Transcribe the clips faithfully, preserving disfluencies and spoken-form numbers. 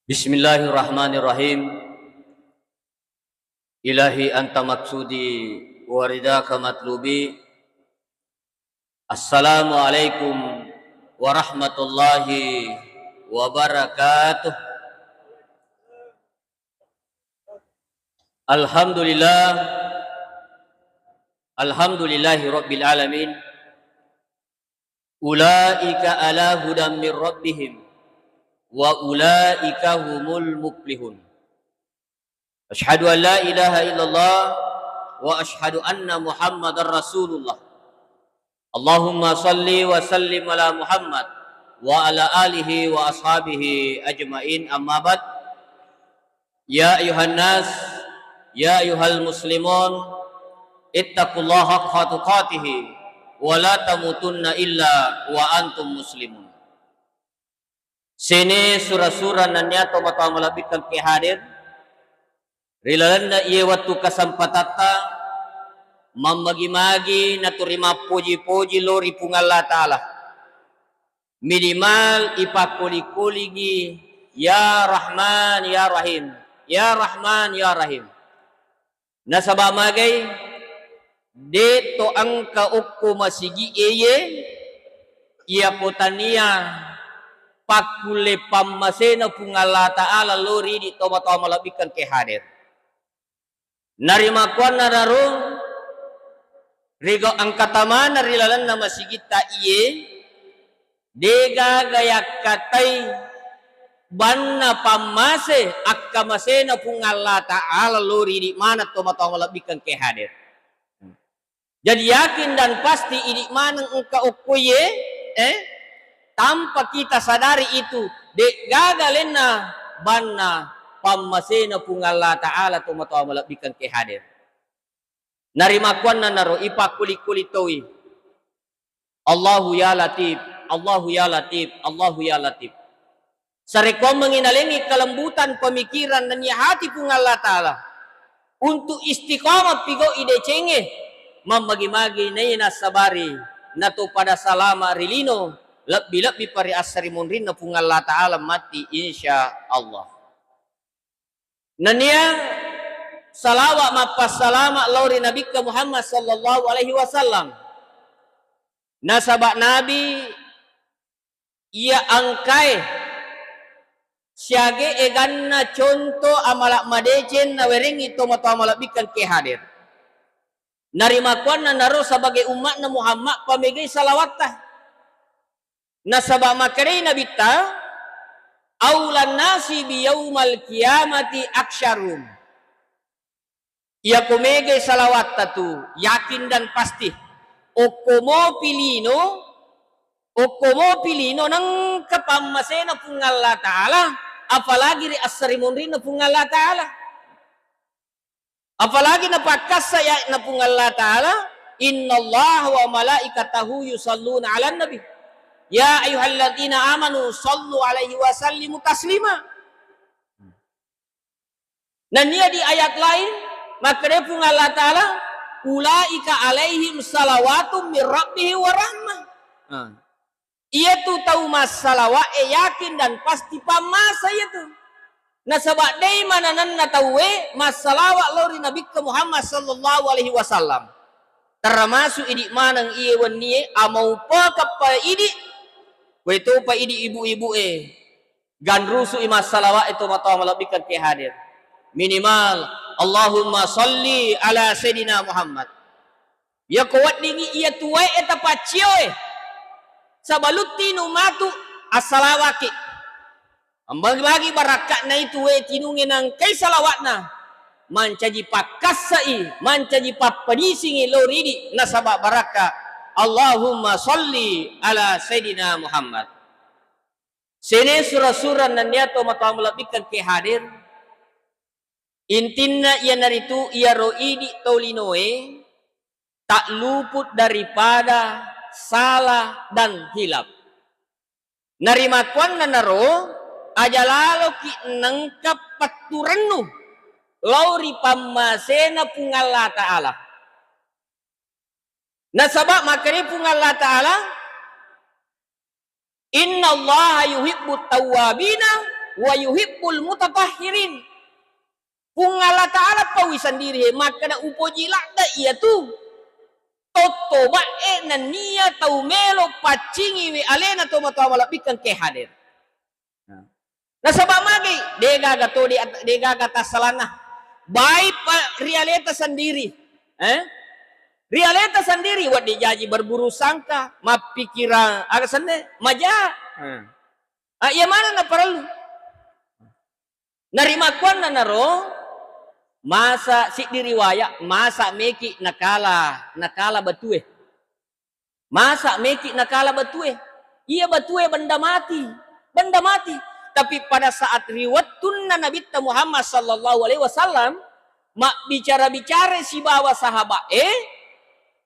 Bismillahirrahmanirrahim. Ilahi anta maksudi wa ridaka matlubi. Assalamualaikum warahmatullahi wabarakatuh. Alhamdulillah. Alhamdulillahi rabbil alamin. Ulaika ala hudan min rabbihim wa ulaika humul muflihun. Asyhadu an la ilaha illallah wa asyhadu anna Muhammadar Rasulullah. Allahumma salli wa sallim ala Muhammad wa ala alihi wa ashabihi ajmain, amma ba'd. Ya ayuhan nas, ya ayuhal muslimun, ittaqullaha haqqa tuqatihi wa la tamutunna illa wa antum muslimun. Sene sura-sura nennia tomatoa malebbikkeng ke hadir ri lalenna iye wettu kesempatatta, mammagi-magi naturi mappoji-poji lao ri Puang Allah Ta'ala. Minimal ipakkoli-kolingi, "Ya Rahman, ya Rahim, ya Rahman, ya Rahim." Nasaba magai, de to engka okko masigi eye, iyako tania pakkulle pammasena Puang Allah Ta'ala lao ri idi tomatoa malebbikkeng ke hadir. Narimakkuannanaro, riga engka tamana ri lalenna masigitta iye, degaga yakkatai banna pammase akkamasena Puang Allah Ta'ala lao ri idi maneng tomatoa malebbikkeng ke hadir. Jadi yakin dan pasti idi maneng engka okkoye, eh, tanpa kita sadari itu, degaga lenna banna pammasena Puang Allah Ta'ala tomatoa malebbikkeng ke hadir. Narimakkuannanaro ipakkuli-kuli toi, "Allahu ya Latif, Allahu ya Latif, Allahu ya Latif." Sarekkuammengngi nalengngi kelembutan pemikiran nennia hati Puang Allah Ta'ala untuk istiqamah pigau idecengnge, mammagi-magi naiya nassabari nato pada salama ri lino, lebbi-lebbi pa ri assarimunrinna Puang Allah Ta'ala matti, insya Allah. Nennia salawa mappassalama lao ri Nabikka Muhammad sallallahu alaihi wasallam. Nasaba Nabi iya engkae siaga eganna conto amala madeceng nawerengngi tomatoa malebbikkeng ke hadir. Narimakkuannanaro sebagai umma'na Muhammad pamegai salawatta. Nasaba makkedai Nabitta, "Aulan nasi bi yaumal qiyamati aksyarum." Iyako megai salawatta tu, yakin dan pasti. Okko mopi lino, okko mopi lino nengka pammasena Puang Allah Ta'ala, apalagi ri assarimunrinna Puang Allah Ta'ala. Apalagi napakkassa ayatna Puang Allah Ta'ala, "Innallaha wa malaikatahu yusalluna 'alan nabi. Ya ayyuhalladzina amanu sallu 'alaihi wa sallimu taslima." Nennia di ayat lain, makkeda Puang Allah Ta'ala, "Ulaika 'alaihim salawatum mir rabbihim wa rahmah." Nah. Iyatu tau massalawa'e yakin dan pasti pammasa iyatu. Nasaba dei manenna tauwe massalawa lao ri Nabikka Muhammad sallallahu alaihi wasallam. Termasuk idi maneng iye wennie amaupakeppa idi, kue topa idi ibu-ibu'e, ganrusu'i massalawa'e tomatoa malebbikkeng ke hadir. Minimal, Allahumma salli ala Sayyidina Muhammad. Iyako weddingngi iyatu wae'e tapaccio e, sabalutti nu matu assalawaki. Ambagi-bagi barakka'na itu wae tinungnge nangkai salawa'na, mancaji pakkassa'i, mancaji pappadisingngi lao ridi nasaba barakka. Allahumma salli ala Sayyidina Muhammad. Sene sura-sura nennia tomatoa malebbikkeng ke hadir. Intinna iyanaritu iyaro idi tolinoe tak luput daripada salah dan hilaf. Narimakkuannanaro, aja laloki nengka petturennu lao ri pammasena Puang Allah Ta'ala. Nasaba makkeda Puang Allah Ta'ala, "Innallaha yuhibbut tawwabina Wa yuhibbul mutatahhirin. Puang Allah Ta'ala paui sendiri, he, makkeda, "Upoji ladde iyatu tottobae nennia tau melo paccingiwi alena tomatoa malebbikkeng ke hadir." Nah. Nasaba magi, degaga to, de-, degaga tassalanna. Baik pa ri aleta sendiri. Eh? Ri aleta sendiri, wedding jaji berburu sangka, mappikirang, aga senna, maja. Eh. Ah, iya maneng naparellu. Narimakkuannanaro, masa siddi riwaya, masa meki nakala, nakala batue. Masa meki nakala batue. Iya batue benda mati, benda mati. Tapi pada saat ri wettunna Nabitta Muhammad sallallahu alaihi wasallam mabbicara-bicara sibawa sahabae,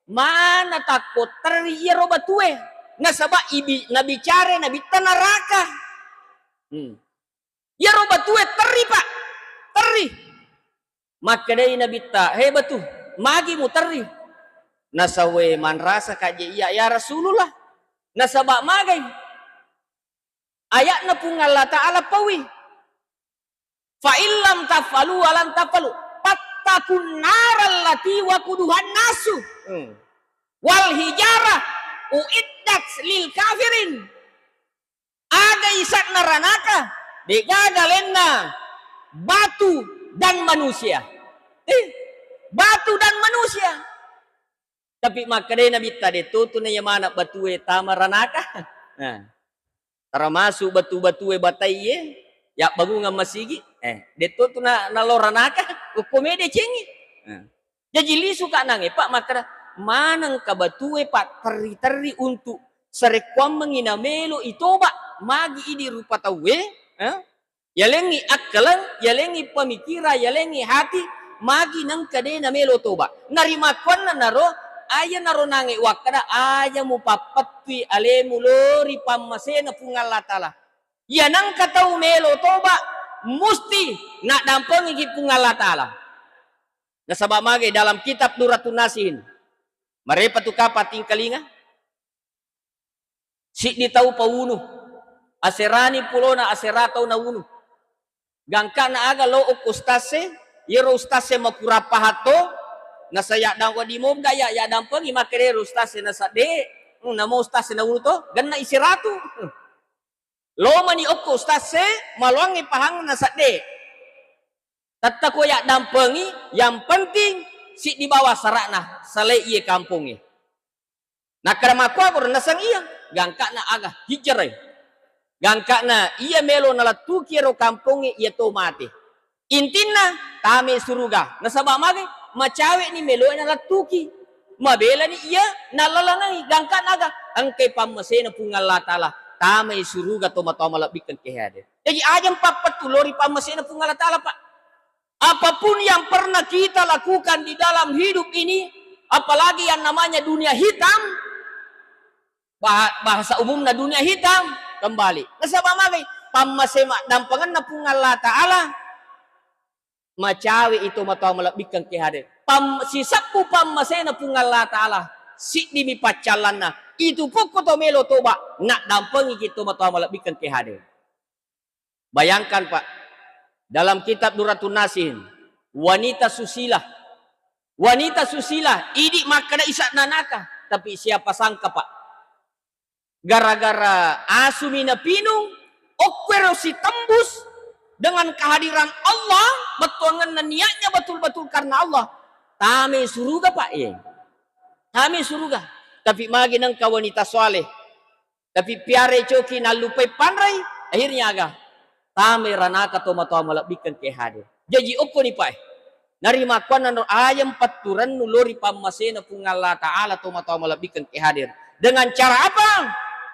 mana takko terri iyaro batue. Nasaba ibi-, nabicara Nabitta naraka. Hmm. Iyaro batue terri, Pak. Terri. Makkedai Nabitta, "He batu, magi muterri?" Nasawe manrasa kaje iya, "Ya Rasulullah." Nasaba magai? Ayatna Puang Allah Ta'ala paui. "Fa illam taf'alu wa lan taf'alu, fattakun naral lati waquduhan nasu, hmm, wal hijarah uiddat lil kafirin." Aga ise'na ranaka? De'gaga lainna batu dan manusia. Eh, batu dan manusia. Tapi makkedai Nabitta, "De'to tu na iya maneng batue tama ranaka." Nah, termasuk batu-batue bataiye, yabbangungang masigi, eh, de'to tu na, nalo ranaka, okko mede cengi. Nah. Jaji lisu ka nange, Pak, makkeda, "Manengka batue, Pak, terri-terri untuk sarekkuammengi namelo itoba, magi idi rupa tauwe, eh? Yalengi akkaleng, yalengi pamikira, yalengi hati, magi nengka de namelo toba." Narimakkuannanaro, ayanaro nange wakkeda, aja mupappettui alemu lori pammasena Puang Allah Ta'ala. Iya nengka tau melo toba, musti naddampengiki Puang Allah Ta'ala. Nasaba mage dalam kitab Duratun Nasihin, marepa tu kapa tingkalinga, siddi tau paunu, aserani pulona, asera tau naunu. Gangkana aga lo okko ustase, yero ustase makurang pahatto, nasaya dang wadi mogga ya, ya dampengi makkeda ero ustase nasadde, hmm, namo ustase naunu to, genna iseratu. Lomani okko ustase, maloangngi pahangngi nasadde. Tetta ko yaddampengi, yang penting siddi bawa sara'na, salai iye kampongnge. Nakkeda makkuagoro naseng iya, gangka'na aga, hijrai. Gangka'na iya melo nalettuki ero kampongnge iya to mate. Intinna, tame suruga. Nasaba mage, macawe'ni meloe nalettuki. Mabelani iya nallalanai, gangka'na aga, engkai pammasena Puang Allah Ta'ala, tamai suruga to matoa malebbikkeng ke hadir. Jaji, aja mpappettu lao ri pammasena Puang Allah Ta'ala, Pak. Apapun yang pernah kita lakukan di dalam hidup ini, apalagi yang namanya dunia hitam, bah-, bahasa umumna dunia hitam, kembali. Nasaba magai, pammase maddampengenna Puang Allah Ta'ala, macawe ito matoa malebbikkeng ke hadir. Pam-, sisebbu pammasena Puang Allah Ta'ala, siddimi paccallanna. Itu pokko to melo toba, naddampengiki to matoa malebbikkeng ke hadir. Bayangkan, Pak, dalam kitab Duratun Nasihin, wanita susila. Wanita susila, idi makkeda ise'na naka, tapi siapa sangka, Pak? Gara-gara asumi napinung, okkuero sitembus dengan kehadiran Allah, bettuangenna niatnya betul-betul karena Allah. Tame suruga, Pak, ye. Tame suruga. Tapi magi nengka wanita soleh. Tapi piare coki nallupai panrai, akhirnya aga? Tame ranaka to matoa malebbikkeng ke hadir. Jaji okkoni, Pak, eh. Narimakkuannanaro aja mpetturennu lao ri pammasena Puang Allah Ta'ala to matoa malebbikkeng ke hadir. Dengan cara apa?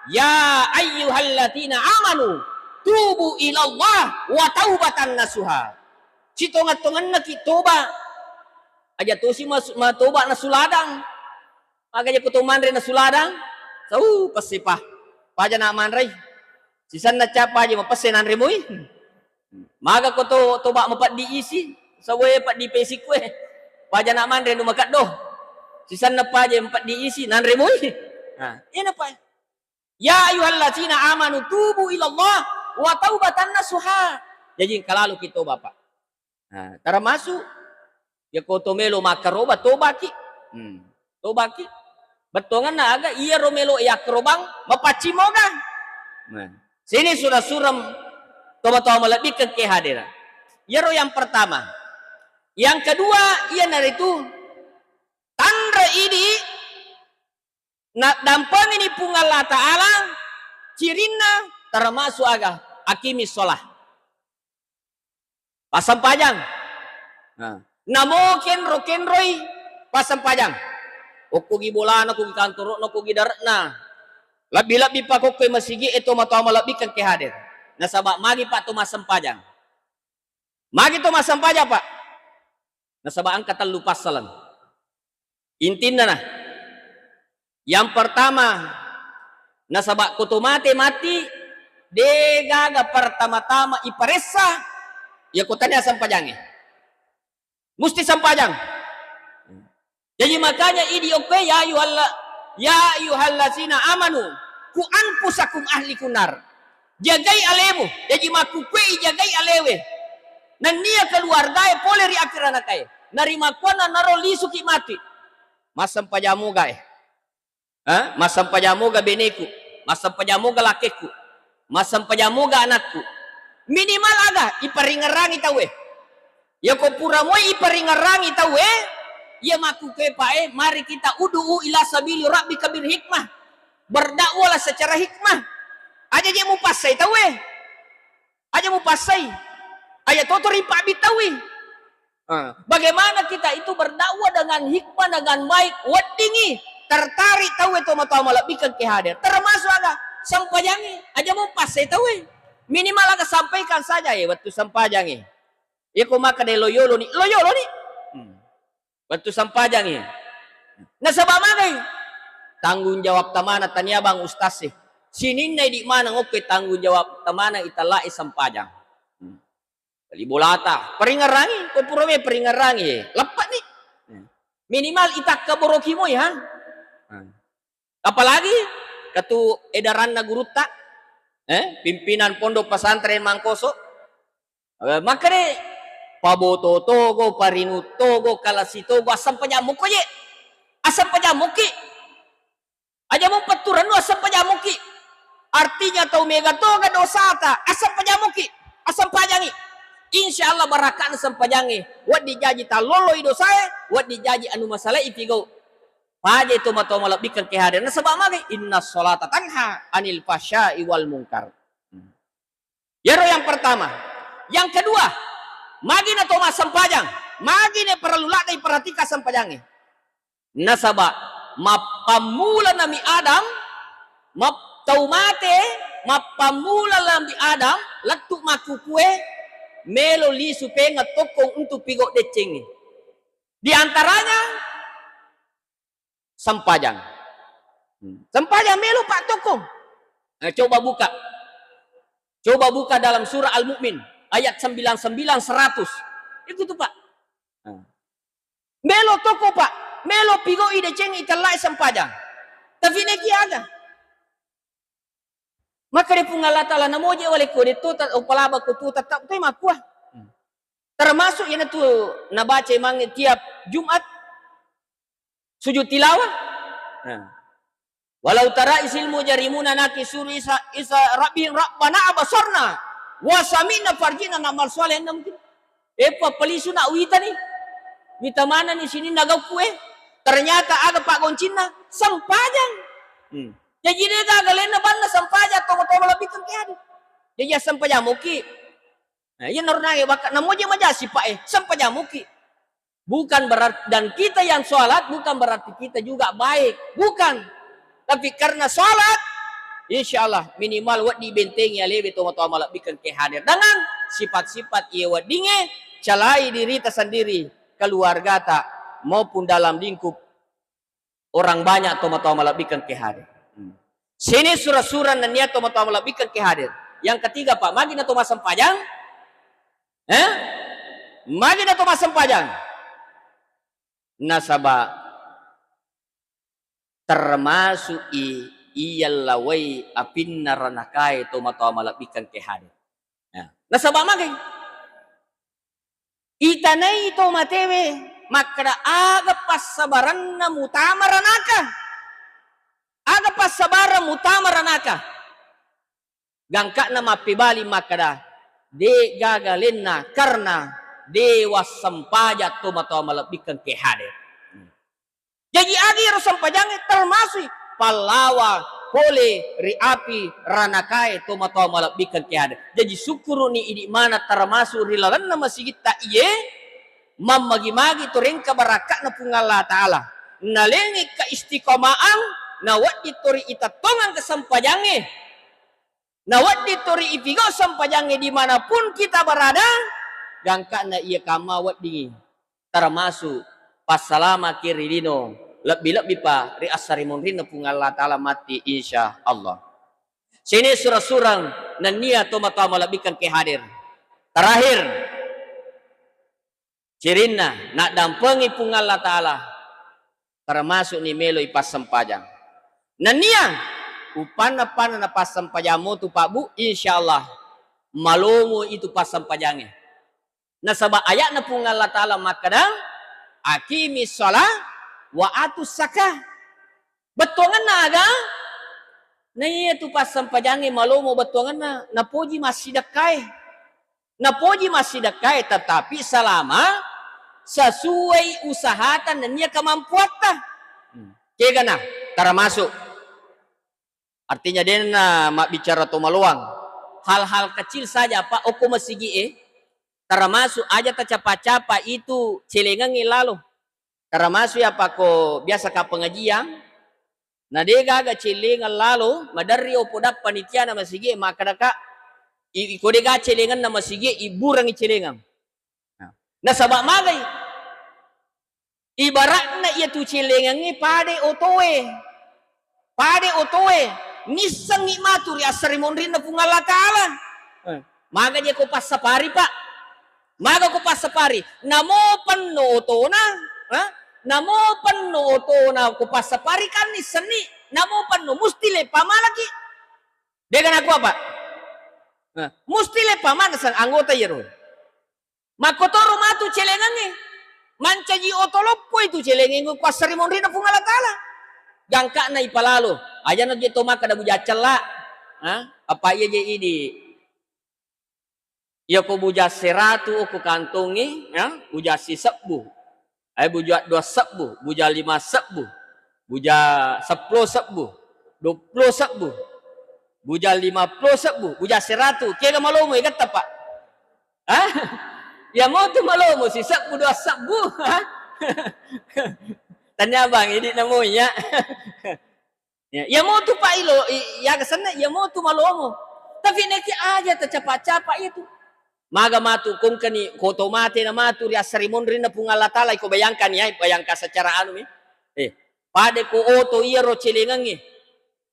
Ya ayyuhalladzina amanu tubu ilallah wa taubatan nasuha. Sitongeng-tongengna ki toba. Aja tosi mas-, matoba nasuladang. Aga jako to manre nasuladang, sau pesse pa. Paja na manrei. Sisenna capa aja mapesse nanre moi. Maga ko to toba mapeddi isi, sawe peddi pesi kue. Paja na manre nu makeddo. Sisenna paja mapeddi isi nanre moi. Nah, iyana pa. Ya ayyuhalladzina amanu tubu ilallah wa taubatan nasuha. Jaji engka laloki toba, Pak. Nah, termasuk, ya ko to melo makkaroba, tobaki. Hmm. Tobaki. Bettuanganna aga iyaro melo yakkarobang mapaccing moga. Nah, sini sura-surang tomatoa malebbikkeng ke hadir. Iyaro yang pertama. Yang kedua, iyanaritu tanre idi naddampengini Puang Allah Ta'ala, cirinna termasuk aga, aqimi sholah. Passempajang. Nah, namo kenro-kenroi passempajang. Okkogi bolana, okkogi kantoro'na, okkogi dare'na. Lebbi-lebbi pakokkoi masigi e tomatoa malebbikkeng ke hadir. Nasaba magi, Pak, to massempajang. Magi to massempajang, Pak? Nasaba engka tellu passaleng. Intinna nah, yang pertama, nasaba ko to mate matti, degaga pertama-tama iparessa, ya ko tania sempajangnge. Musti sempajang. Jaji makanya idi okkoe, ya ayyuhalla-, ya ayyuhallazina amanu, ku anfusakum ahlikum nar. Jagai alemu. Jaji makkukkue ijagai alewe. Nennia keluargae pole ri akhiranakae. Narimakkuanna naro lisuki mati. Massempajang moga e. Ha? Massempajang moga beneku. Massempajang moga lakkekku. Massempajang moga anakku. Minimal aga iparingerrangi tauwe. Yako pura moi iparingerrangi tauwe, iya makkukkue, Pak, e, mari kita ud'u ila sabili rabbika bil hikmah. Berdakwalah secara hikmah. Aja je mupassai tauwe. Aja mupassai. Aya toto ripabbitaui. Ah, bagaimana kita itu berdakwah dengan hikmah, dengan baik, weddingi tertarik tauwe tomatoa malebbikkeng ke hadir. Termasuk aga? Sempajangnge. Aja mupassai tauwe. Minimal aga sampaikan saja, e, wettu sempajangnge. Iyako makkeda loyoloni, loyoloni. Hmm. Wettu sempajangnge. Nasaba magai? Tanggung jawab tamana tania bang ustaz e. Sininna idi maneng okkoe tanggung jawab tamana itellai sempajang. Hmm. Bali bolata, paringerrangi, ko pura me paringerrangi, e, leppe'ni. Hmm. Minimal itakka boroki moi, ha? Hmm. Apalagi ketu edaranna gurutta, eh, pimpinan pondok pesantren Mangkoso, eh, makkeda, paboto togo, parinu togo, kalasi togo, assempajang mukko je. Assempajang mukki. Aja mupettu rennu, assempajang mukki. Artinya tau mega toga dosata, assempajang mukki. Assempajangi. Insya Allah barakakna sempajangnge. Wedding jaji talloloi dosae, wedding jaji anu masalai pigau. Paja tomatoa malebbikkeng ke hadir. Nasaba magai? Inna sholata tanha anil fahsya'i wal munkar. Yaro yang pertama. Yang kedua, magi na to massempajang? Magi na perlu ladde iperhatika sempajangnge? Nasaba mappammula Nabi Adam, map-, tau mate, mappammula Nabi Adam lettu makkukue melo lisu pengeng tokkong untu pigau deccengnge. Di antaranya sempajang. Hmm. Sempajang melo pattokko. Eh, coba buka. Coba buka dalam surah Al-Mu'min ayat sembilan sembilan, seratus. Itu tuh, Pak. Nah. Melo tokko, Pak. Melo pigau i deceng itellai sempajang. Tapi neki aga. Makkeda Puang Allah Ta'ala, namoje wale ko de to ta-, upalaba ko tu tetap toi makkua. Hmm. Termasuk iyanatu nabaca mange tiap Jumat sujud tilawah. Nah. Walau tara isil mujarimuna naki suru isa, isa rabbihim rabbana abasarna wa sami'na farjina na'mal shalih, anda mungkin. Eppa palisu na uwitani. Wita manani sininna gaukku e. Ternyata aga paggoncinna? Sempajang. Hmm. Jaji de gaga lainna banna sempajang, toma-toma lebih kan ke adu. Jaji sempajang muki. Nah, iya narunange baka namoje maja sipa e, sempajang muki. Bukan berarti, dan kita yang sholat bukan berarti kita juga baik. Bukan. Tapi karena sholat, insya Allah minimal wedding bentengi alewe tomatoa malebbikan ke hadir. Dengan sifat-sifat iya weddinge, calai dirita sendiri, keluargata, maupun dalam lingkup orang banyak tomatoa malebbikan ke hadir. Hmm. Sini sura-sura nennia tomatoa malebbikan ke hadir. Yang ketiga, Pak, magi na to massempajang? Eh? Magi na to massempajang? Nasaba termasuk i iyallawai apinna ranakae tomatoa malebbikkeng ke hadir. Nah, nasaba magai? Itanai to matewe makkeda, aga passabaranna mutama ranaka? Aga passabarang mutama ranaka? Gangka'na mappebali makkeda, de gaga lenna karena de wassempajang tomatoa malebbikkeng ke hadir. Jaji, agi ero sempajangnge termasui pallawa pole ri api ranakae tomatoa malebbikkeng ke hadir. Jaji, sukkuru'ni idi mana termasuk ri lalenna masigitta iye, mammagi-magi to rengka barakka'na Puang Allah Ta'ala. Nalengi keistiqomaang, nawedding to ri itettongang kesempajangnge. Nawedding to ri ipigau sempajangnge dimanapun kita berada, gangka'na iya kamma weddingi termasuk passalamaki ri lino, lebbi-lebbi pa ri assarimunrinna Puang Allah Ta'ala matti, insya Allah. Sini surang-surang nennia tomatoa malebbikkeng ke hadir. Terakhir, cirinna naddampengi Puang Allah Ta'ala, termasukni meloi passempajang. Nennia upanna-panna napassempajang motu, Pak Bu, insya Allah malomo itu passempajangnge. Nasaba ayatna Puang Allah Ta'ala makkeda, "Aqimis shalah wa atus zakah." Bettuangenna aga? Na iya tu passempajangnge malomo bettuangenna, napoji massidekkae. Napoji massidekkae, tetapi selama sesuai usahata nennia kemampuatta. Hmm. Kegana, termasuk. Artinya, denna mabbicara to maloang. Hal-hal kecil saja, Pak, okko masigi e, termasuk aja tacapa-capa itu celengengnge lalo. Termasuk ya, Pak, ko biasa ka pengajian, na de gaga celengeng lalo, maderri opo da panitia na masigi e, makkeda ka, i-, iko de ga celengenna masigi e, ibburangi celengeng. Nah, nasaba magai? Ibaratna iya tu celengengnge pade otoe. Pade otoe. Nissengngi matu ri assarimunrinna Puang Allah Ta'ala. Eh, maga je ko passapari, Pak? Maga ko passapari? Namo penno otona, ha? Namo penno otona ko passapari kan nissenni. Namo penno musti leppa malaki. Dega nakua, Pak? Nah, musti leppa mana sang anggota iyaro. Makkotoro matu celengengnge. Mancaji oto loppo itu celengengnge kuassarimunrinna Puang Allah Ta'ala. Gangka'na ipalalo. Ajana je to makkeda buja cella. Ha? Apa iya je idi? Iya ko buja seratu ko kantongnge, ya? Buja sisebbu. Ai buja dua sebbu, buja lima sebbu, buja seppulo sebbu, dua puluh sebbu, buja lima puluh sebbu, buja seratu. Kega malomo e gatta, Pak? Hah? Iya motu malomo, sisebbu, dua sebbu. Hah? Tanya Bang, idi namo iya. Ya, iya motu, Pak, ilo, i-, iya gasenna, iya motu malomo. Tapi neki aja tacapa-capa itu. Maga matu kongkani ko to mate na matu ri assarimunrinna Puang Allah Ta'ala, iko bayangkan ya, bayangkan secara anu mi. Eh, pada ko oto iyaro celengengnge.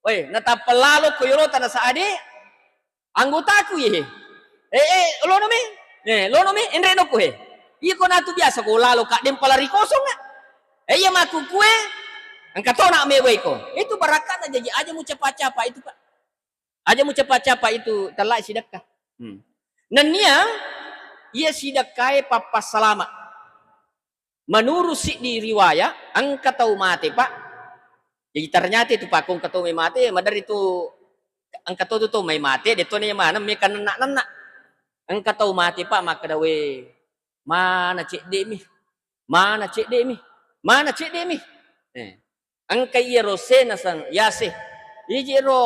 Weh, natappa lalo ko yolo tana saade. Anggotaku iye. Eh, eh, lono mi. Eh, lono mi, enre noko he. Iko natu biasa ko lalo ka dempala ri kosong. Eh, iya maku kue. Engka tona mewai ko. Itu barakatna jaji aja mu capa-capa itu, Pak. Aja mu capa-capa itu tellai sidekka. Hmm. Nennia iya sidekkae pappassalama. Menurut siddi riwaya, engka tau mate, Pak. Jadi ternyata itu, Pak, ko engka tau mai mate, maderri tu engka tau tu tau mai mate, de to ne maneng meka nenna-nenna. Engka tau mate, Pak, makkeda, "We, mana cedde mi? Mana cedde mi? Mana cedde mi?" Eh. Engka iyaro se nasang, "Yase, iji ro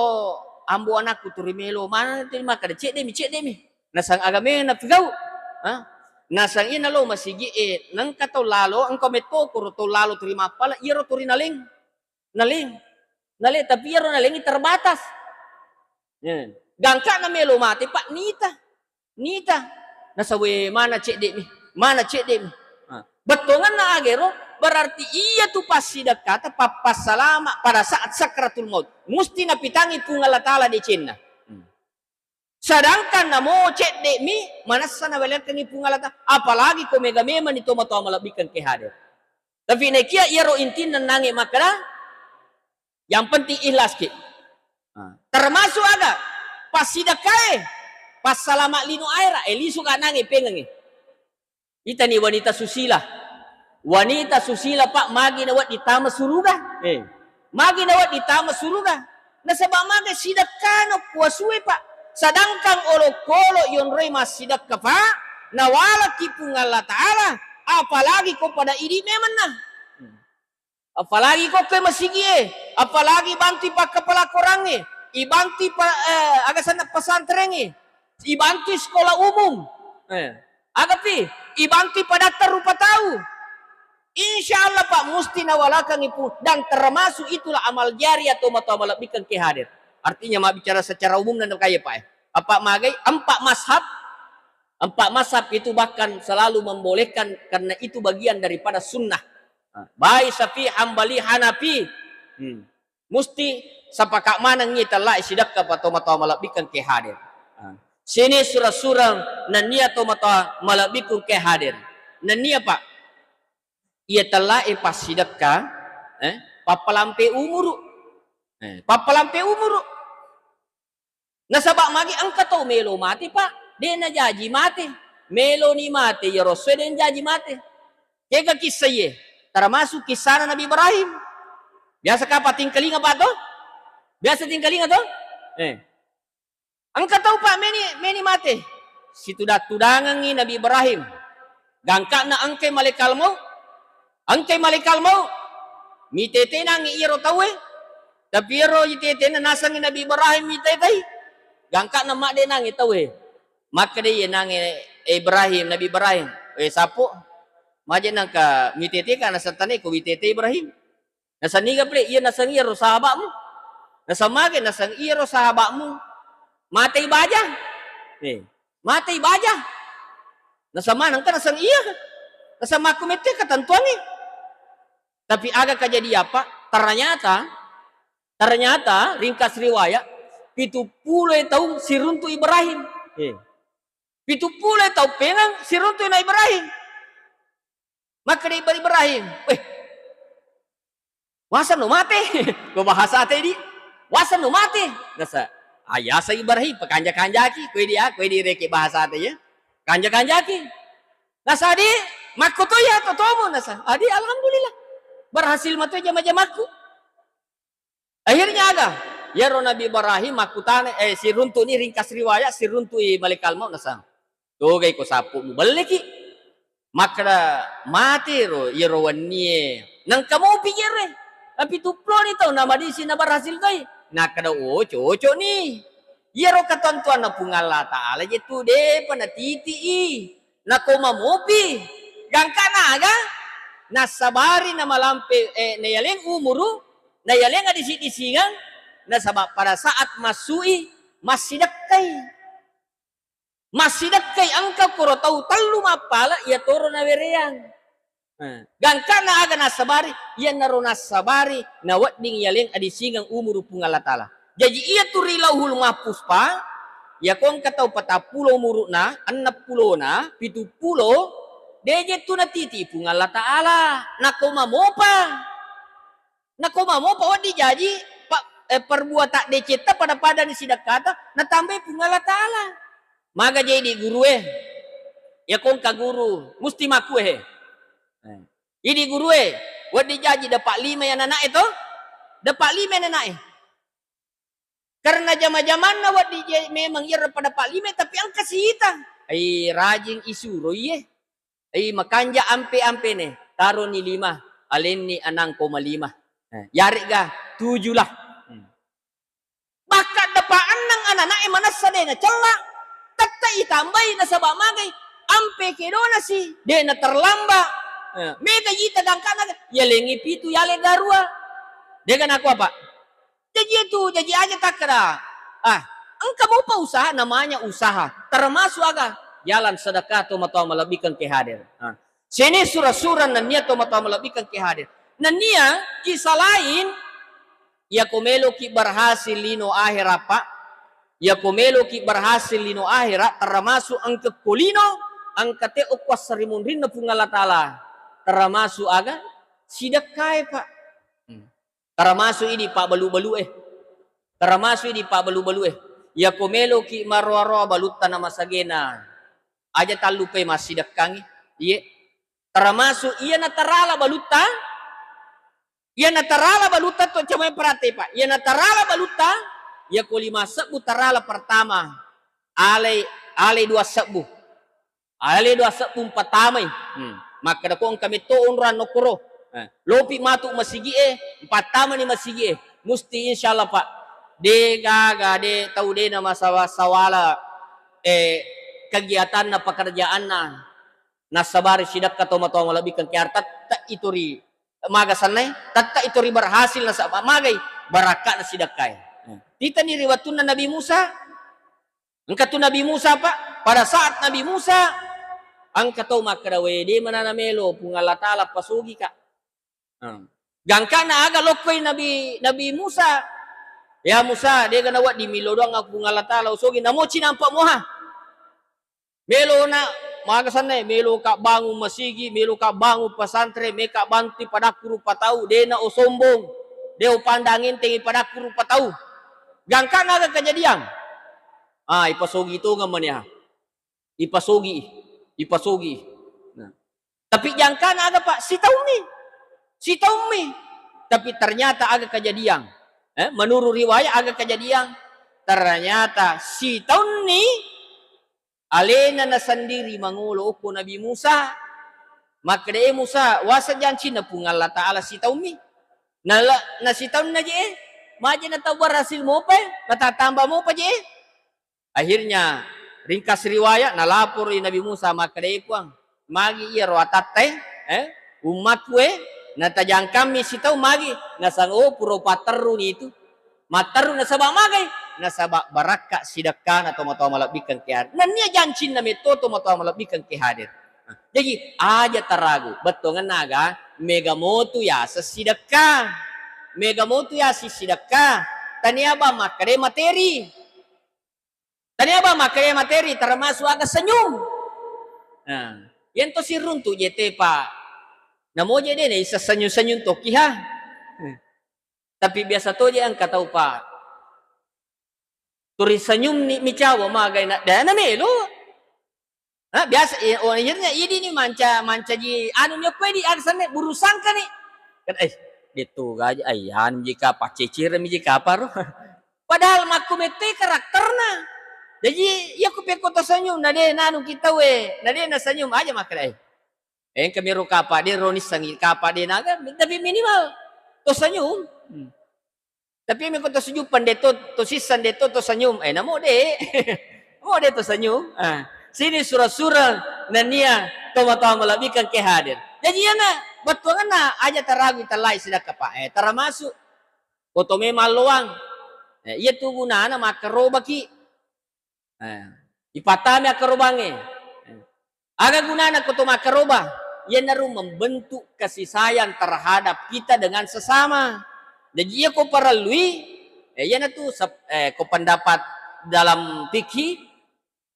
ambo anakku turi melo, mana tu makkeda, cedde mi, cedde mi." Nasang, "Aga me napigau?" Ha? Nasang, "Ina lo masigi e, nengka tau lalo, engka metto koro tau lalo turi mappala, iyaro turi naleng." Naleng. Naleng, tapi iyaro nalengi terbatas. Eh, gangka na melo mate, Pak, nita. Nita. Nasawe mana cedde mi? Mana cedde mi? Ha. Bettuanganna agero, berarti iya tu passidekkata pappassalama pada saat sakratul maut. Musti napitangi Puang Allah Ta'ala decenna. Hmm. Sedangkan namo cedde mi, manessa nabaliakkangi Puang Allah Ta'ala. Apalagi ko mega memang ni tomatoa malebbikan ke hadir. Tapi nekia iyaro intinna nange makkeda, yang penting ikhlas ki. Termasuk aga? Passidekkae, passalama lino ahera, eh, lisu ka nange pengengnge. Itani wanita susila. Wanita susila, Pak, magi nawedding tama suruga? Eh. Magi nawedding tama suruga? Nasaba magi sidekkana kuasue, Pak. Sedangkan olokolo yonroi massidekka, Pak, nawalaki Puang Allah Ta'ala, apalagi ko pada idi memenna. Apalagi kokkoe masigie, apalagi bantui pakkapala korangnge, ibantui pa-, eh, aga senna pesantrengnge, ibantui sekolah umum. Eh, agapi, ibantui padatta rupa tau. Insya Allah, Pak, musti nawalakangi pu-, dan termasuk itulah amal jariah atau matoa malebbikeng ke hadir. Artinya, mabbicara secara umum dan kaya, Pak, eh. Apa magai? Empat mazhab, empat mazhab itu bahkan selalu membolehkan karena itu bagian daripada sunnah. Nah, baik Syafi'i, Hambali, Hanafi, hmm, musti sepakat maneng iya tellae sidekka pa tomatoa malebbikeng ke hadir. Nah, sini surang-surang nennia tomatoa malebbikeng ke hadir. Nennia, Pak, iya tellae passidekka, eh, pappalampe umuru. Eh, pappalampe umuru. Nasaba magi engka tau melo mate, Pak, de najaji mate. Meloni mate, iyaro essoe de najaji mate. Kega kissa iye? Termasuk kissana Nabi Ibrahim. Biasa kapa tingkalinga, Pak, to? Biasa tingkalinga, to? Eh. Engka tau, Pak, meni, meni mate. Situdang-tudangengngi Nabi Ibrahim. Gangkana engkai malaikal maut. Engkai malaikal maut. Mitete nangi iyaro tauwe. Tapi iyaro itetena nasengngi Nabi Ibrahim mitetei. Gangkana madde nangi tauwe. Makkeda iye nangi, eh, Ibrahim, Nabi Ibrahim. "Eh, sappo, maje nangka mitete ka nasentane ko mitete Ibrahim?" Naseng niga pale? "Iya naseng iyaro sahaba'mu." Naseng mage? Naseng iyaro sahaba'mu matei baja. Eh, matei baja. Naseng maneng ka? Naseng iya. Naseng makku mette ketentuangnge. Tapi aga kejadian, Pak? Ternyata, ternyata ringkas riwayat, pitu pulo taung siruntu Ibrahim. Eh. Pitu pulo taung pengeng siruntu na Ibrahim. Makkeda Ibra-, Ibrahim, "Weh, waseng no mate?" Ko bahasa te di, "Waseng no mate?" Nasa, ayasa Ibrahim, pakanja-kanjaki, kue dia, kue di reke bahasa te ya. Kanja-kanjaki. Nasa, "Adi, makko to ya, totomu?" Nasa, "Adi, alhamdulillah. Berhasil mato jama-jamakku." Akhirnya aga? Iyaro Nabi Ibrahim makkutana, eh, siruntu'ni, ringkas riwayat, siruntu'i malaikal maut nasang. Togai ko sappo mubelleki. Makkeda, "Mate ro iyaro wennie. Nengka mopi jere. Tapi tuploni tau namadisi naberhasil toi." Nakkeda, "Oh, cocok ni. Iyaro ketentuanna Puang Allah Ta'ala je tu depa natiti'i." Nako mamopi, gangkana aga? Nassabari namalampe, eh, nayaleng umuru, nayaleng adisi-disingeng, nasaba pada saat massui, massidekkai. Massidekkai engka koro tau tellu mappala, iya toro nawereang. Eh, gangkana aga nassabari? Iyanaro nassabari nawedding yaleng adisingeng umuru Puang Allah Ta'ala. Jaji iya tu ri Lauhul Mahfuz, Pak, iyako engka tau patappulo umuru'na, enneng pulona, pitu pulo, deje tu natiti Puang Allah Ta'ala. Nako mamopa, nako mamopa wedding jaji pa-, eh, perbuatan decetta pada-pada ni sidekkata, natambai Puang Allah Ta'ala. Maga je idi gurue? Iyako engka guru, musti makkue he. Eh. Idi gurue, wedding jaji dapat lima ya anana'e to? Dapat lima ya anana'e. Karena jama-jamanna wedding je memang iyaro pada dapat lima, tapi engka siita. Ai, rajing isuro iye. Ai, makanja ampe-ampene, taroni lima, alenni enam koma lima. Eh, yaregga tujuh lah. Hmm. Bahkan dapat enneng anana'e manessa de nacella, tette itambai nasaba magai, ampe kedona si, de naterlamba. Eh, mega ita gangkana, yalengi pitu, yale darua. Dega naku apa? Jaji itu, jaji aja takkeda. Ah, engka mopa usaha, namanya usaha. Termasuk aga? Jalan sedekah to matoa malebbikeng ke hadir. Ah. Sini sura-sura nennia to matoa malebbikeng ke hadir. Nennia kisah lain, iyako meloki berhasil lino akhirat, Pak. Iyako meloki berhasil lino akhirat, termasuk engka ko lino, engka te okko assarimunrinna Puang Allah Ta'ala. Termasuk aga? Sidekkae, Pak. Hmm. Termasuk idi pabbalu-balu e. Termasuk di pabbalu-balue. Iyako meloki maroa-roa balutta na masagena, aja tallupai massidekkangi. Iye. Termasuk iya natarala balutta, iya natarala balutta to, coba perhati, Pak. Iya natarala balutta, iyako lima sebbu tarala pertama, alai, alai dua sebbu. Ale dua sebbu mpatamai. Hmm. Makkeda ko engka metto onrang nokkoro. Eh, lopi matu masigi'e, mpattamani masigi'e. Musti insyaallah, Pak. De gaga, de tau de na masawa-, sawala, eh, kegiatanna, pekerjaanna. Nassabari sidekka tomatoa malebbi kengke harta, tette itori maga sannai, tette itori berhasil nasaba magai barakka'na sidekkae. Hmm. Titani ri wettunna Nabi Musa. Engka tu Nabi Musa, Pak, pada saat Nabi Musa, engka tau makkeda, "We, de manana melo Puang Allah Taala pasogika." Hmm. Gangkana aga lokkoi Nabi, Nabi Musa, "Ya Musa, de gana wedding milo doang aku Puang Allah Taala usogi, namoci nampa moha." Melo na maga sanna, melo ka bangun masigi, melo ka bangun pesantren, melo ka bantu padakku rupa tau, de na osombong, de opandang entengi padakku rupa tau. Gangkana aga kejadian. Ah, ipasogi tongeng mani, ah. Ipasogi, ipasogi. Nah. Tapi jangkana aga, Pak? Sitaummi. Sitaummi. Tapi ternyata aga kejadian. Eh, menurut riwayat aga kejadian. Ternyata sitaunni alena nasendiri mangolo okko Nabi Musa. Makkeda, "Eh, Musa, wasa jancinna Puang Allah Taala sitaummi?" Nala-, nasitaunna je, eh. Maje na tau berhasil mopa, eh. Matatamba mopa je, eh. Akhirnya, ringkas riwayat, nalaporoi Nabi Musa, makkeda, "Eh, Puang, magi iyaro atatta e, eh, ummatku e, natajangkammi sitaung magi?" Nasang, "Oh, pura patterruni itu." Matterru nasaba magai? Nasaba barakka sidekkana tomatoa malebbikkeng ke hadir. Nennia jancinna metto tomatoa malebbikkeng ke hadir. Jaji, aja taragu, bettuangenna aga, mega motu yaseng sidekka. Mega motu yaseng sidekka. Tania bang makkeda materi. Tania bang makkeda materi, termasuk aga senyum. Nah, iyento siruntu jete, Pak. Namo je de naisseng senyum-senyum tokki, ha. Tapi biasa to je engka tau, Pak. Turi senyum ni micawa magai na, de na melo. Ha, biasa, eh, oh, akhirnya idi ni manca, mancaji anu ni okko idi, aga sanne, burung sangka ni. Kan, eh, de tu gaji, ai, anu jika, paccecireng mi jika apa ro. Padahal makku mettai karakterna. Jaji, iya ku pekko to senyum, na de nanu kita we, na de na senyum aja makkeda, eh. Engka miro kapa de ro nissengi kapa de naga, tapi minimal to senyum. Hmm. Tapi meko to senyum pande to, to sisseng de to, to senyum. Eh, namo de. Namo de to senyum. Ah, sini sura-sura nennia tomatoa malebbikkeng ke hadir. Jaji iyana bettuangenna aja taragu itellai sidekka, Pak. Eh, termasuk Ko to memang loang. Eh, iya tu gunana makkarobaki. Eh, ipatami akkarobangnge. Eh, aga gunana ko to makkaroba? Iyanaro membentuk kasih sayang terhadap kita dengan sesama. Jadi iya ko parellui, eh, iyanatu sep-, eh, ko pendapat dalam fikih,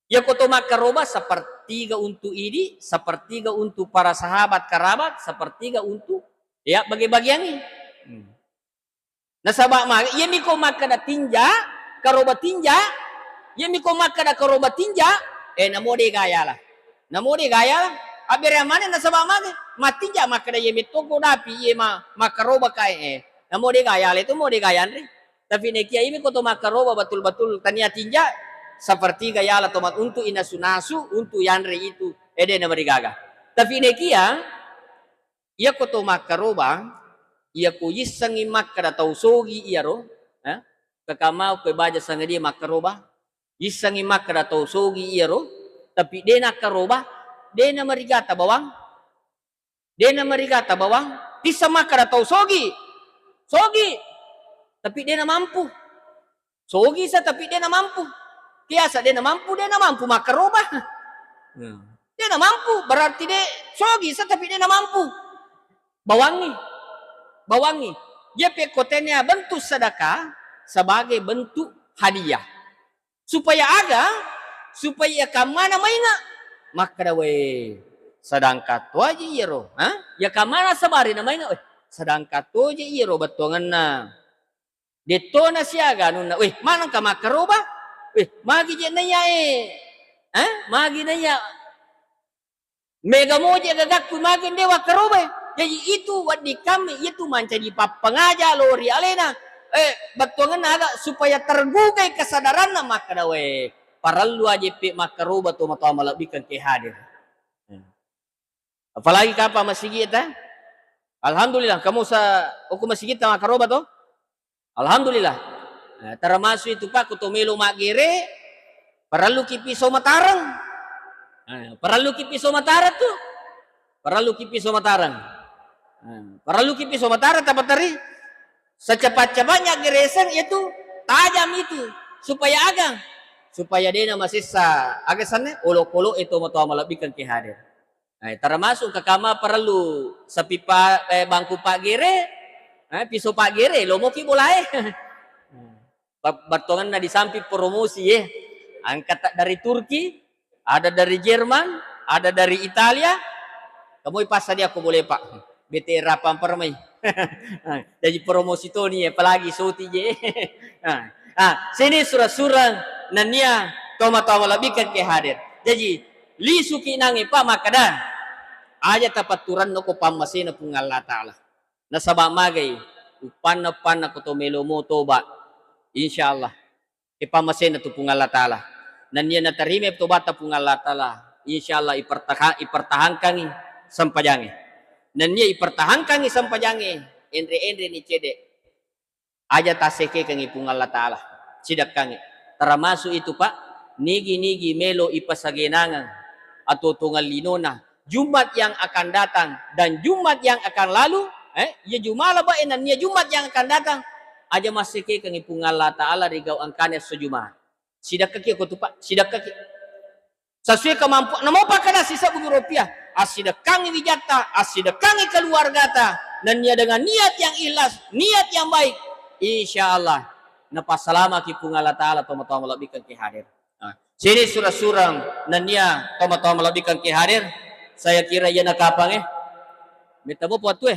iya ko to makkaroba sepertiga untuk idi, sepertiga untuk para sahabat kerabat, sepertiga untuk, ya, bagi-bagiangi. Hmm. Nasaba mage, iyami ko makkeda tinja, karoba tinja, iyami ko makkeda karoba tinja, eh, namo de gayala. Namo de gayala. Abbere maneng nasaba mage, mattinja makkeda iye metto ko dapi iye ma-, makkaroba kae, eh. Namo de gayala itu mo de gayanre. Tapi nekia imi ko to makkaroba betul-betul tania tinja, sepertiga yala to mat-, untuk inasu-nasu, untuk yanre itu, eh, de namarigaga. Tapi nekia, iya ko to makkaroba, iya ko yissengngi makkeda tau sogi iyaro, eh, kakamau ko baja sangadia makkaroba, yissengngi makkeda tau sogi iyaro, tapi de nakkaroba, de namarigata bawang, de namarigata bawang, tisseng makkeda tau sogi, sogi, tapi de namampu. Sogi sa tapi de namampu. Biasa de namampu, de namampu makkaroba. Hmm. De namampu, berarti de sogi sa tapi de namampu. Bawangi. Bawangi. Iya pekko tennia bentuk sedekah sebagai bentuk hadiah. Supaya aga? Supaya iya kammana mainga. Makkeda, "We, sedangkan to aja iyaro." Ha? Iya kammana sabari na mainga, "We, sedangkan to aja iyaro bettuangenna." Dettona siaga anunna, "Weh, manengka makkaroba? Weh, magi je naiya, eh? Eh? Magi naiya mega moje gagakku, magi nde wakkaroba?" Jaji itu wedding kami, itu mancaji pappangaja lao ri alena. Eh, bettuangenna aga supaya tergugai kesadaranna makkeda, "Weh, parellu aja pe makkaroba to matoa malebbikeng ke hadir." Apalagi kapang masigi ta? Alhamdulillah, kamu sa uku masigitta makkaroba to? Alhamdulillah. Nah, termasuk itu, Pak, ku to melo maggere, parelluki pisau matareng. Nah, parelluki pisau matareng tu. Parelluki pisau matareng. Nah, parelluki pisau matareng, tapateri secepat-cepatnya gereseng itu tajam itu. Supaya aga? Supaya dena masessa aga sanna olok-olok itu matoa malebbikeng ke hadir. Eh, termasuk kakama parellu sapi pa-, eh, bangku paggere, eh, pisau paggere, lomoki bolae. Ba-, battongenna di samping promosi, eh. Angkat dari Turki, ada dari Jerman, ada dari Italia. Kamu ipassadia ko boleh, Pak. B T R apa permai. Jadi promosi toni, apalagi soti je. Ah, ah, sini surang-surang nennia tomatoa malebbikeng ke hadir. Jadi lisuki nangnge, Pak, makkeda, aja tapatturanno ko pammasena Puang Allah Ta'ala. Nasaba magai, uppanna-uppanna ko to melomo toba, insyaallah, ipammasena tu Puang Allah Ta'ala. Nennia natarima tobatta Puang Allah Ta'ala, insyaallah ipertaha-, ipertahankangi sempajangnge. Nennia ipertahankangi sempajangnge, enre-enre ni cede. Aja tassekekengngi Puang Allah Ta'ala, sidekkangngi. Termasuk itu, Pak, nigi-nigi melo ipasagenangeng atuo-tuongeng linona Jumat yang akan datang dan Jumat yang akan lalu, eh, iya jumala, Pak, eh, nennia Jumat yang akan datang, aja massekekengngi Puang Allah Ta'ala ri gau engkana esso Jumat. Sidekkaki ko tu, Pak, sidekkaki. Sesuai kemampuan. Namo pakkeda sisebbu rupiah. Assidekkangngi wijatta, assidekkangngi keluargata. Nennia dengan niat yang ikhlas, niat yang baik, insyaallah napassalamaki Puang Allah Ta'ala tomatoa malebbikeng ke hadir. Nah, sini surang-surang nennia tomatoa malebbikeng ke hadir. Saya kira iyana kapangnge. Metta mopo wattu e.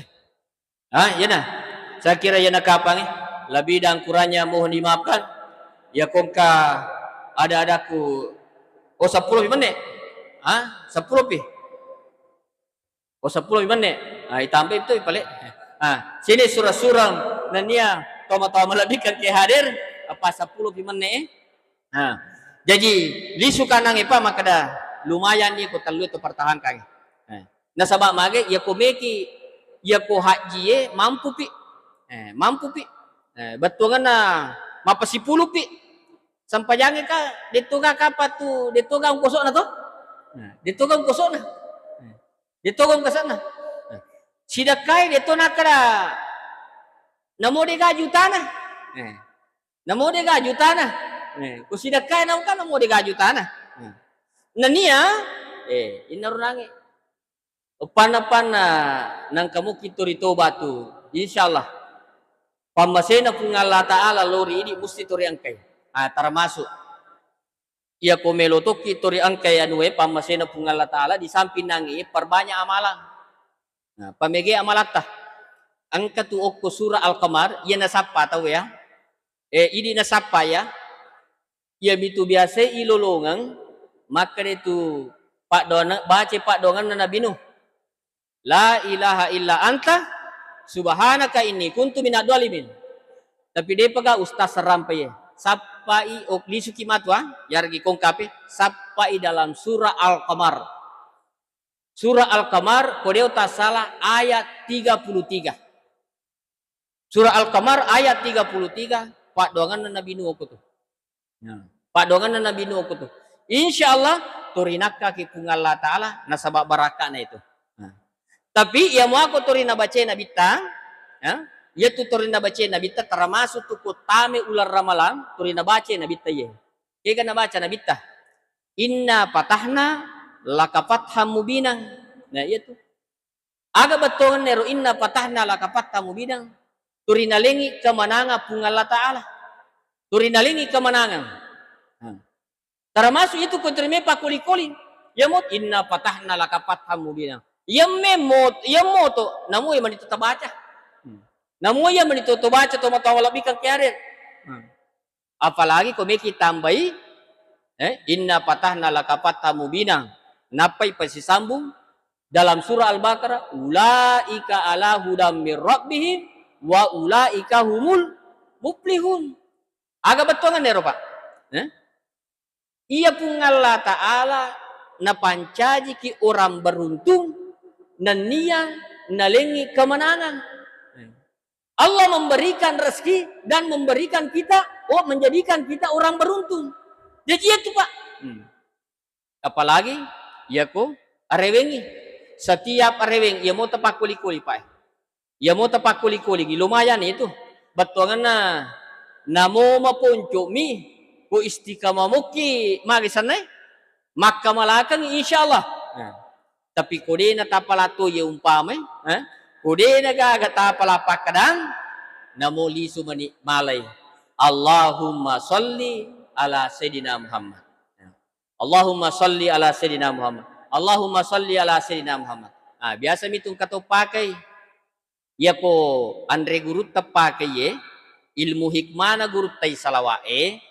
Ah, iyana. Saya kira iyana kapangnge. Lebih dan kurangnya mohon dimaafkan. Ya kongka ada-adaku. Oh, seppulo pi menne. Ah, seppulo pi. Oh, seppulo pi menne. Ah, itambai tu pale. Ah, sini surang-surang nennia tomatoa malebbikeng ke hadir. Apa seppulo pi menne, eh? Nah, jaji lisu kanangnge, Pak, makkeda lumayan ni ko tellu itu pertahankan. Nah, nasaba mage iya ko meki, iya ko hajjie mampu pi. Eh, mampu pi. Eh, bettuangenna mappasipulu pi. Sempajangnge ka, detto ga kapang tu, detto ga ungkosokna to? Nah, detto ga ungkosokna. Nah, detto ga ungkosokna. Nah, sidekkai detto nakkeda namo de ga jutana. Eh. Namo de ga jutana. Eh, ko sidekkai naung kan namo de ga jutana. Eh. Nennia, eh, innaro nangnge. Uppanna-panna nangka mukki to ri toba tu. Insyaallah. Pammasena Puang Allah Ta'ala lo ri idi musti to ri engkai. Ah, termasuk. Iya ko melo tokki to ri engkai anue pammasena Puang Allah Ta'ala di samping nangnge perbanyak amalang. Nah, pamege amalatta. Engka tu okko surah Al-Qamar, iya nasappa tau ya. Eh, idi nasappa ya. Iyamitu biasa ilolongeng, makkeda tu paddoanna-, baca paddoangenna Nabi Nuh. La ilaha illa anta subhanaka inni kuntu minadh dhalimin. Tapi depaga ustaz serampai e. Sappai, ok, lisuki matua, yargi kongkape, sappai dalam surah Al-Qamar. Surah Al-Qamar, ko de tasala, ayat tiga puluh tiga. Surah Al-Qamar ayat tiga puluh tiga, paddoangenna Nabi Nuh ko tu. Nah, paddoangenna Nabi Nuh ko tu. Insyaallah, to rinakkaki Puang Allah Ta'ala, nasaba barakka'na itu. Nah. Tapi iya muako to rinabacae Nabitta, ya, iya tu to rinabacae Nabitta termasuk tu ko tame uleng Ramalang, to rinabacae Nabitta iye. Kega nabaca Nabitta? "Inna fatahna laka fatham mubina." Nah, iya tu. Aga bettuangenna ero inna fatahna laka fatham mubina? Turinalengi kemenangan Puang Allah Ta'ala. Turinalengi kemenangan. Nah. Termasuk itu ko terima pakoli-koli. Iya mo inna fatahna laka fatham mubina. Iya memmo, iya moto, namu iya mani tabaca. Hmm. Namo iya meni to, to baca to matoa malebbikeng ki hadir. Hmm. Apalagi ko meki tambai, eh, "Inna fatahna laka fatha mubina." Nappai pasisambung dalam surah Al-Baqarah, "Ulaika ala hudam mir rabbihim wa ulaika humul muflihun." Aga bettuanganna ero, Pak? Eh? Iya Puang Allah Ta'ala napancajiki orang beruntung nennia nalengngi kemenangan. Allah memberikan rezeki dan memberikan kita, oh, menjadikan kita orang beruntung. Jadi itu, Pak. Hmm. Apalagi iyako arewengngi. Setiap areweng, iyamo tapakkuli-kuli, Pak. Iyamo tapakkuli-kulingi, lumayan itu. Bettuanganna namo maponco'mi, ko istiqamah mokki magi sannae, makkamalakengngi insyaallah. Nah, tapi ko de'na tapala to iye umpamai, eh, ko de'na gaga tapala pakkadang, namo lisu mani malai. Allahumma shalli ala Sayyidina Muhammad. Allahumma shalli ala Sayyidina Muhammad. Allahumma shalli ala Sayyidina Muhammad. Ah, biasa mitu engka to pakai. Iyako anre gurutta pakaiye, ilmu hikmana gurutta i salawa'e,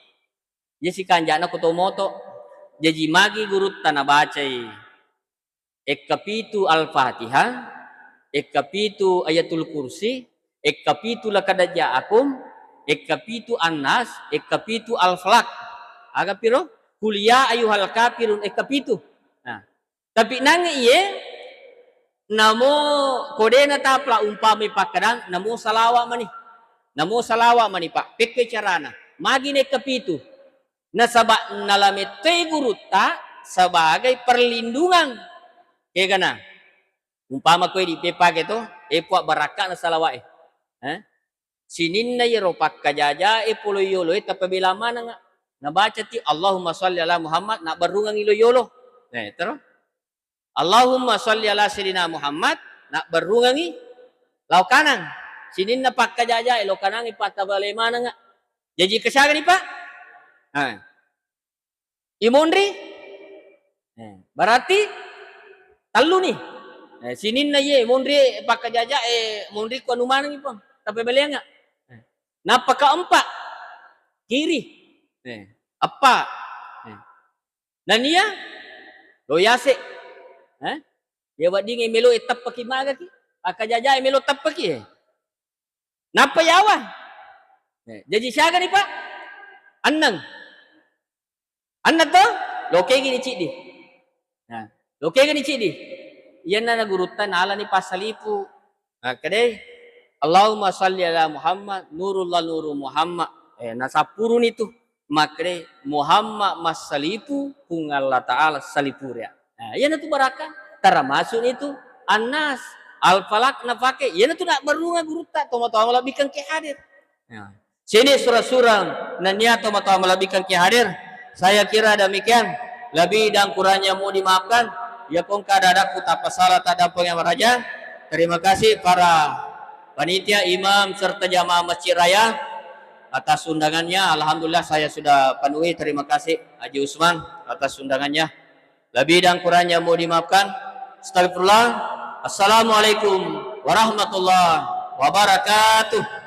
iya sikanja'na ko to moto. Jaji magi gurutta nabacai ekkapitu Al-Fatihah, ekkapitu Ayatul Kursi, ekkapitu Laqad Ja'akum, ekkapitu An-Nas, ekkapitu Al-Falaq. Aga piro? Qul ya ayyuhal kafirun, ekkapitu. Nah, tapi nangnge iye, namo ko de'na tapla umpamai pakkadang, namo salawa mani. Namo salawa mani, Pak. Pekke carana. Magi nekkapitu. Nasaba nalamettoi gurutta sebagai perlindungan. Kegana. Umpama koe dipepake to, e Puang, barakka'na salawa'e. Eh? Sininna iyaro pakkajajae polo yoloe tapabela manengnga. Nabacati, "Allahumma shalli ala Muhammad," nabbarrungengngi lo yolo. Eh, terus? "Allahumma shalli ala Sayyidina Muhammad," nabbarrungengngi lao kanang. Sininna pakkajajae lo kanangngi pattabale manengnga. Jaji kesiagani, Pak? Ha. Imonri? Eh, berarti tellu ni. Eh, sininna iye monri pakkajajae, monri ko anu manengngi, Puang. Tapabeleangnga. Eh. Nappa keempat, kiri. Eh, eppa. Eh. Nania lo yase. Eh? Iya weddingnge melo e teppaki magaki. Pakkajajae melo teppaki, eh. Nappa yawa. Eh, jaji siagani, Pak? Enneng. Enneng to? Lokegi ni ciddi. Nah, lokegi ni ciddi. Iyanna na gurutta nalani passalipu. Makkedai, "Allahumma shalli ala Muhammad, nurullah nuru Muhammad." Eh, nasappuruni tu. Makkedai, "Muhammad massalipu, Puang Allah Ta'ala salipuria." Nah, iyanatu barakka, termasuk itu An-Nas, Al-Falaq nafake. Iyanatu nabbarunga gurutta, tomatoa malebbikeng ke hadir. Nah, sini surang-surang nennia tomatoa malebbikeng ke hadir. Saya kira demikian. Lebih dan kurangnya mohon dimaafkan. Ya kongka dadakku tapasala tadampeng yang meraja. Terima kasih para panitia, imam, serta jamaah Masjid Raya atas undangannya. Alhamdulillah, saya sudah penuhi. Terima kasih Haji Usman atas undangannya. Lebih dan kurangnya mohon dimaafkan. Astagfirullah. Assalamualaikum warahmatullahi wabarakatuh.